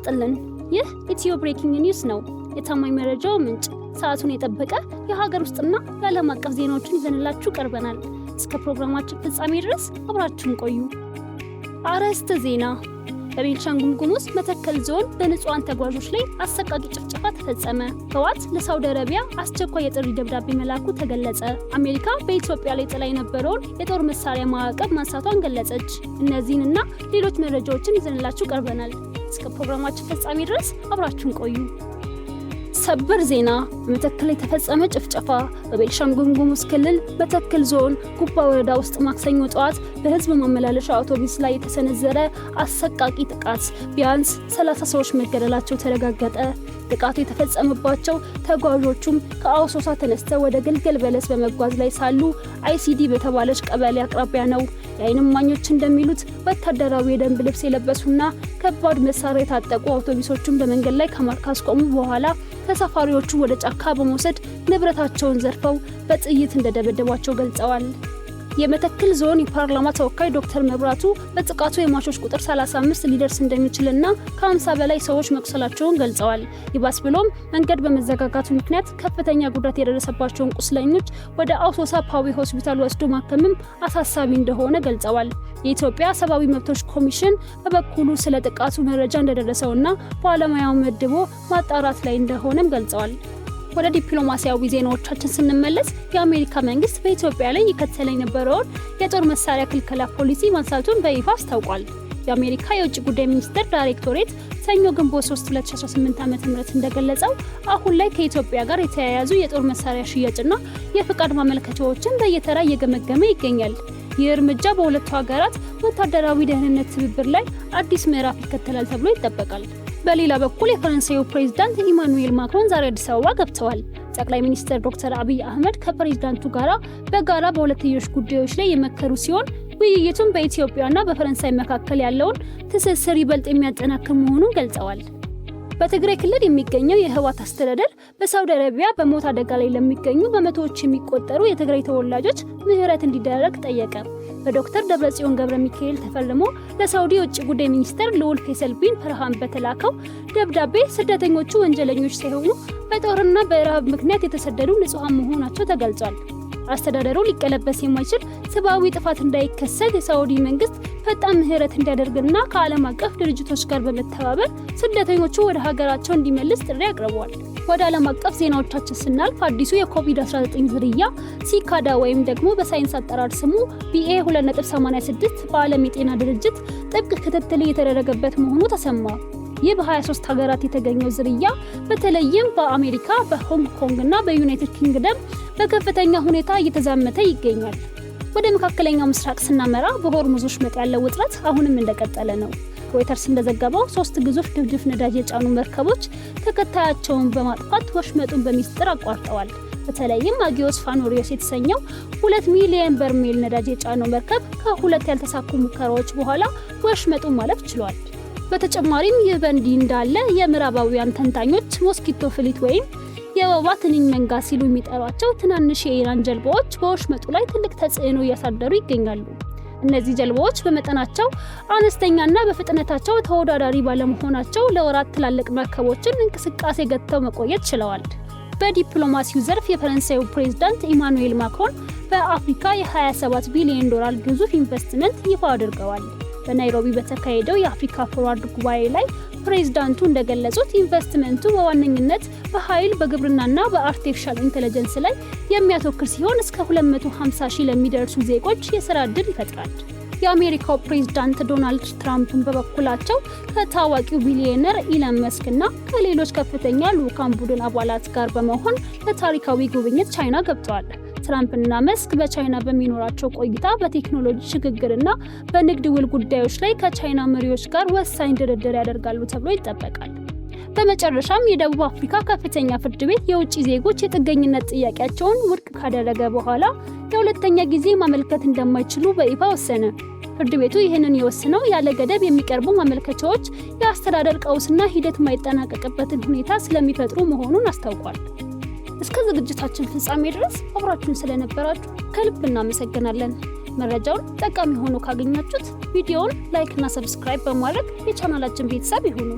ይስጥልን። ይህ ኢትዮ Breaking News ነው። የታማኝ መረጃው ምንጭ፣ ሰዓቱን የጠበቀ የሀገር ውስጥና የዓለም አቀፍ ዜናዎችን ይዘንላችሁ ቀርበናል። እስከ ፕሮግራማችን ፍጻሜ ድረስ አብራችሁን ቆዩ። አርዕስተ ዜና። በቤንሻንጉል ጉሙዝ መተከል ዞን በንጹሃን ተጓዦች ላይ አሰቃቂ ጭፍጨፋ ተፈጸመ። ህወሓት ለሳውዲ አረቢያ አስቸኳይ የጥሪ ደብዳቤ መላኩ ተገለጸ። አሜሪካ በኢትዮጵያ ላይ ጥላ የነበረውን የጦር መሳሪያ ማዕቀብ ማንሳቷን ገለጸች። እነዚህንና ሌሎች መረጃዎችን ይዘንላችሁ ቀርበናል። እስከ ፕሮግራማችን ፍጻሜ ድረስ አብራችሁን ቆዩ። ሰበር ዜና። በመተከል የተፈጸመ ጭፍጨፋ። በቤንሻንጉል ጉሙዝ ክልል መተከል ዞን ጉባ ወረዳ ውስጥ ማክሰኞ ጠዋት በህዝብ ማመላለሻ አውቶቡስ ላይ የተሰነዘረ አሰቃቂ ጥቃት ቢያንስ 30 ሰዎች መገደላቸው ተረጋገጠ። ጥቃቱ የተፈጸመባቸው ተጓዦቹም ከአሶሳ ተነስተው ወደ ግልገል በለስ በመጓዝ ላይ ሳሉ አይሲዲ በተባለች ቀበሌ አቅራቢያ ነው። የዓይን እማኞች እንደሚሉት ወታደራዊ የደንብ ልብስ የለበሱና ከባድ መሳሪያ የታጠቁ አውቶቡሶቹን በመንገድ ላይ ካስቆሙ በኋላ ተሳፋሪዎቹ ወደ ጫካ በመውሰድ ንብረታቸውን ዘርፈው በጥይት እንደደበደቧቸው ገልጸዋል። የመተከል ዞን የፓርላማ ተወካይ ዶክተር መብራቱ በጥቃቱ የሟቾች ቁጥር 35 ሊደርስ እንደሚችልና ከ50 በላይ ሰዎች መቁሰላቸውን ገልጸዋል። ይባስ ብሎም መንገድ በመዘጋጋቱ ምክንያት ከፍተኛ ጉዳት የደረሰባቸውን ቁስለኞች ወደ አሶሳ ፓዊ ሆስፒታል ወስዶ ማከምም አሳሳቢ እንደሆነ ገልጸዋል። የኢትዮጵያ ሰብአዊ መብቶች ኮሚሽን በበኩሉ ስለ ጥቃቱ መረጃ እንደደረሰውና ባለሙያው መድቦ ማጣራት ላይ እንደሆነም ገልጸዋል። ወደ ዲፕሎማሲያዊ ዜናዎቻችን ስንመለስ፣ የአሜሪካ መንግስት በኢትዮጵያ ላይ ይከተል የነበረውን የጦር መሳሪያ ክልከላ ፖሊሲ ማንሳቱን በይፋ አስታውቋል። የአሜሪካ የውጭ ጉዳይ ሚኒስቴር ዳይሬክቶሬት ሰኞ ግንቦት 3 2018 ዓ.ም እንደገለጸው፣ አሁን ላይ ከኢትዮጵያ ጋር የተያያዙ የጦር መሳሪያ ሽያጭና የፍቃድ ማመልከቻዎችን በየተራ እየገመገመ ይገኛል። ይህ እርምጃ በሁለቱ ሀገራት ወታደራዊ ደህንነት ትብብር ላይ አዲስ ምዕራፍ ይከተላል ተብሎ ይጠበቃል። በሌላ በኩል የፈረንሳዩ ፕሬዝዳንት ኢማኑኤል ማክሮን ዛሬ አዲስ አበባ ገብተዋል። ጠቅላይ ሚኒስትር ዶክተር አብይ አህመድ ከፕሬዝዳንቱ ጋር በጋራ በሁለትዮሽ ጉዳዮች ላይ የመከሩ ሲሆን፣ ውይይቱም በኢትዮጵያና በፈረንሳይ መካከል ያለውን ትስስር ይበልጥ የሚያጠናክር መሆኑን ገልጸዋል። በትግራይ ክልል የሚገኘው የህወሓት አስተዳደር በሳውዲ አረቢያ በሞት አደጋ ላይ ለሚገኙ በመቶዎች የሚቆጠሩ የትግራይ ተወላጆች ምህረት እንዲደረግ ጠየቀ። በዶክተር ደብረጽዮን ገብረ ሚካኤል ተፈርሞ ለሳውዲ የውጭ ጉዳይ ሚኒስትር ልዑል ፌሰል ቢን ፈርሃን በተላከው ደብዳቤ ስደተኞቹ ወንጀለኞች ሳይሆኑ በጦርና በረሃብ ምክንያት የተሰደዱ ንጹሐን መሆናቸው ተገልጿል። አስተዳደሩ ሊቀለበስ የማይችል ሰብአዊ ጥፋት እንዳይከሰት የሳውዲ መንግስት ፈጣን ምህረት እንዲያደርግና ከዓለም አቀፍ ድርጅቶች ጋር በመተባበር ስደተኞቹ ወደ ሀገራቸው እንዲመልስ ጥሪ አቅርበዋል። ወደ ዓለም አቀፍ ዜናዎቻችን ስናልፍ፣ አዲሱ የኮቪድ-19 ዝርያ ሲካዳ ወይም ደግሞ በሳይንስ አጠራር ስሙ BA 2.86 በዓለም የጤና ድርጅት ጥብቅ ክትትል እየተደረገበት መሆኑ ተሰማ። ይህ በ23 ሀገራት የተገኘው ዝርያ በተለይም በአሜሪካ፣ በሆንግ ኮንግ እና በዩናይትድ ኪንግደም በከፍተኛ ሁኔታ እየተዛመተ ይገኛል። ወደ መካከለኛው ምስራቅ ስናመራ፣ በሆርሙዝ ወሽመጥ ያለው ውጥረት አሁንም እንደቀጠለ ነው። ሮይተርስ እንደዘገበው ሶስት ግዙፍ ድፍድፍ ነዳጅ የጫኑ መርከቦች ተከታያቸውን በማጥፋት ወሽመጡን በሚስጥር አቋርጠዋል። በተለይም አጊዮስ ፋኖሪዮስ የተሰኘው 2 ሚሊዮን በርሜል ነዳጅ የጫነው መርከብ ከሁለት ያልተሳኩ ሙከራዎች በኋላ ወሽመጡን ማለፍ ችሏል። በተጨማሪም ይህ በእንዲህ እንዳለ የምዕራባውያን ተንታኞች mosquito fleet ወይም የወባ ትንኝ መንጋ ሲሉ የሚጠሯቸው ትናንሽ የኢራን ጀልባዎች በወሽመጡ ላይ ትልቅ ተጽዕኖ እያሳደሩ ይገኛሉ። እነዚህ ጀልባዎች በመጠናቸው አነስተኛና በፍጥነታቸው ተወዳዳሪ ባለመሆናቸው ለወራት ትላልቅ መርከቦችን እንቅስቃሴ ገትተው መቆየት ችለዋል። በዲፕሎማሲው ዘርፍ የፈረንሳዩ ፕሬዝዳንት ኢማኑኤል ማክሮን በአፍሪካ የ27 ቢሊዮን ዶላር ግዙፍ ኢንቨስትመንት ይፋ አድርገዋል። በናይሮቢ በተካሄደው የአፍሪካ ፎርዋርድ ጉባኤ ላይ ፕሬዝዳንቱ እንደገለጹት፣ ኢንቨስትመንቱ በዋነኝነት በኃይል፣ በግብርናና በ artificial intelligence ላይ የሚያተኩር ሲሆን እስከ 250 ሺህ ለሚደርሱ ዜጎች የስራ ዕድል ይፈጥራል። የአሜሪካው ፕሬዝዳንት ዶናልድ ትራምፕን በበኩላቸው ከታዋቂው ቢሊዮነር ኢሎን መስክ እና ከሌሎች ከፍተኛ ልዑካን ቡድን አባላት ጋር በመሆን ለታሪካዊ ጉብኝት ቻይና ገብተዋል። ትራምፕና መስክ በቻይና በሚኖራቸው ቆይታ በቴክኖሎጂ ሽግግርና በንግድ ውል ጉዳዮች ላይ ከቻይና መሪዎች ጋር ወሳኝ ድርድር ያደርጋሉ ተብሎ ይጠበቃል። በመጨረሻም የደቡብ አፍሪካ ከፍተኛ ፍርድ ቤት የውጭ ዜጎች የጥገኝነት ጥያቄያቸውን ውድቅ ካደረገ በኋላ ለሁለተኛ ጊዜ ማመልከት እንደማይችሉ በይፋ ወሰነ። ፍርድ ቤቱ ይህንን የወሰነው ያለ ገደብ የሚቀርቡ ማመልከቻዎች የአስተዳደር ቀውስና ሂደት የማይጠናቀቅበትን ሁኔታ ስለሚፈጥሩ መሆኑን አስታውቋል። እስከ ዝግጅታችን ፍጻሜ ድረስ አብራችሁን ስለነበራችሁ ከልብ እናመሰግናለን። መረጃውን ጠቃሚ ሆኖ ካገኛችሁት ቪዲዮውን like እና subscribe በማድረግ የቻናላችን ቤተሰብ ይሁኑ።